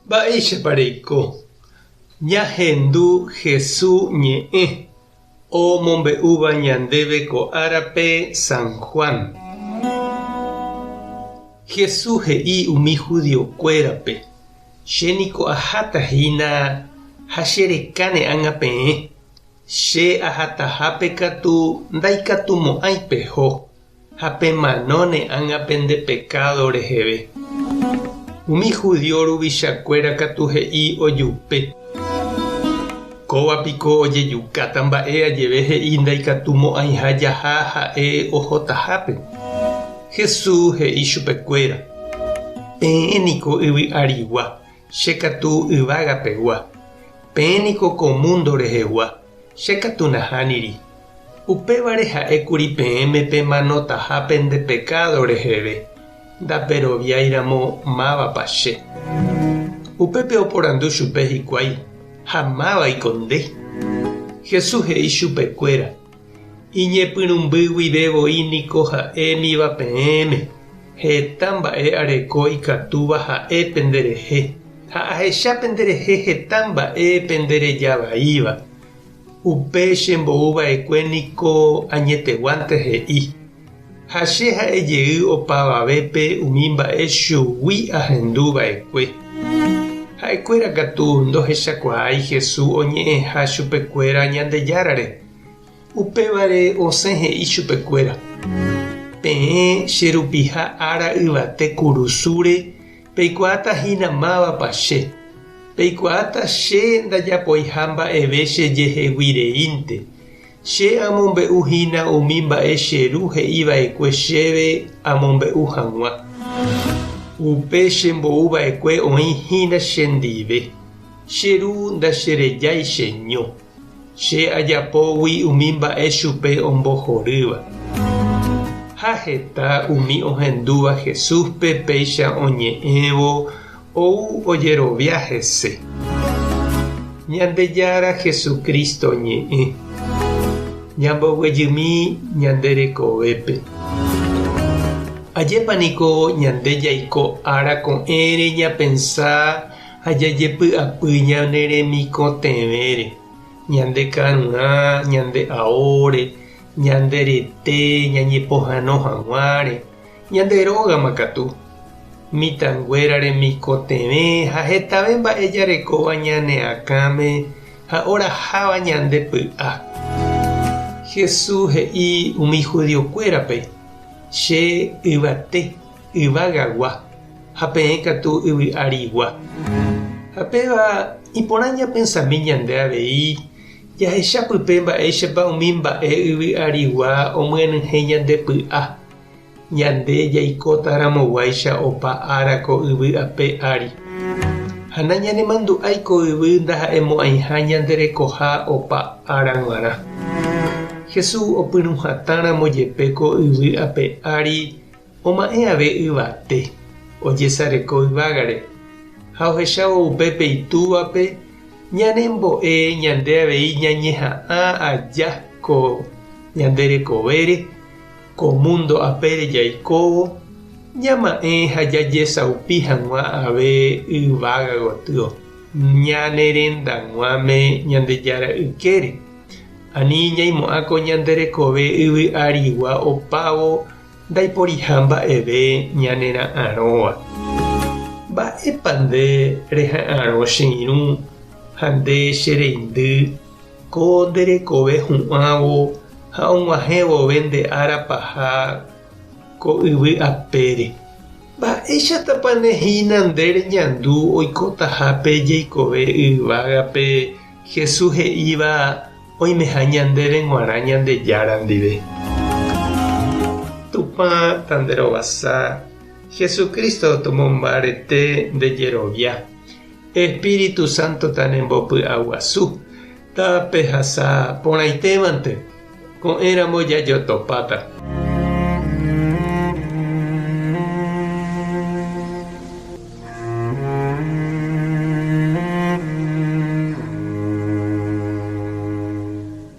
Mba'éichapa reiko? Ñahendu Hesu ñe'ẽ omombe'úva ñandéve ko árape San Juan. Hesu he'i umi judiokuérape, Che niko aháta hína ha che rekáne ág̃a peẽ, che ahatahápe katu ndaikatumo'ãi peho. Ha pemanóne ág̃a pende pekádo reheve. Umi judío ruvichakuéra katu he'i ojupe, Kóva piko ojejukáta mba'e ajeve he'i ndaikatumo'ãiha jaha ha'e ohotahápe. Jesús he'i chupekuéra, Peẽ niko yvy arigua, che katu yvága pegua. Peẽ niko ko múndo rehegua, che katu nahániri. Upévare ha'ékuri peẽme pemanotaha pende pekádo reheve, ndaperoviáiramo mávapa che. Upépe oporandu chupe hikuái, Ha mávaiko nde? Jesús he'i chupekuéra, Iñepyrũmby guive voi niko ha'émiva peẽme, heta mba'e areko ikatúva ha'e penderehe, ha ahecha penderehe heta mba'e pendereja vaíva. Upe chembou va'ekue niko añeteguánte he'i, ha che ha'e jey opavavépe umi mba'e chugui ahendu va'ekue. Ha'ekuéra katu ndohechakuaái Jesús oñe'ẽha chupekuéra Ñandejárare. Upévare osẽ he'i chupekuéra, Peẽ che rupiha ára yvate kurusúre Peikuaáta hína mávapa che. Peikuaáta che ndajapoiha mba'eve chejehegui reínte. Che amombe'u hína umi mba'e che Ru he'i va'ekue chéve amombe'u hag̃ua. Upe chembou va'ekue oĩ hína chendive. Che Ru ndacherejái cheño. Che ajapógui umi mba'e chupe ombohorýva. Ha heta umi ohendúva Jesúspe péicha oñe'ẽvo ou ojerovia hese. Ñandejára Jesucristo ñe'ẽ. Ñamboguejymi ñande rekovépe. Ajépa niko ñande jaiko ára ko'ẽre ñapensa ha jajepy'apy ñane remikotevẽre, ñande karurã, ñande aóre, ñande rete ñañepohãno hag̃uáre, ñande rógama katu, mitãnguéra remikotevẽ ha hetave mba'e jarekóva ñane akãme ha oraháva ñande py'a. Jesús he'i umi judiokuérape, Che yvate, yvagagua, ha peẽ katu yvy arigua. Ha péva iporã ñapensami ñande avei jahecha pype mba'éichapa umi mba'e yvy arigua omyenyhẽ ñande py'a, ñande jaikóta ramoguáicha opa ára ko yvy ape ári. Ha nañanemandu'ái ko yvy ndaha'emo'ãiha ñande rekoha opa ára g̃uarã. Jesús opyrũ hatãramo jepe ko yvy ape ári Oma'ẽ ave yvate, ojesareko yvágare, ha ohechávo upépe Itúvape, ñanembo'e ñande avei ñañeha'ã aja ko ñande rekovére, ko múndo apére jaikóvo, ñama'ẽ ha jajesaupi hag̃ua ave yvága gotyo, ñane rendag̃uáme Ñandejára ykére. Ani ñaimo'ã ko ñande rekove yvy arigua opávo Ndaiporiha mba'eve ñanera'arõva. Mba'épa nde reha'arõ che irũ ha nde che reindy ko nde rekove hu'ãvo ha og̃uahẽ vove nde ára paha ko yvy apére? Mba'éichatapa ne hína nde reñandu oikotaha pe jeikove yvágape Jesús he'íva Oimeha ñandéve g̃uarã Ñandejára ndive. Tupã tanderovasa, Jesucristo tomombarete nde jerovia, Espíritu Santo tanembopy'aguasu, tapehasa porãitévante, ko'ẽramo jajotopáta.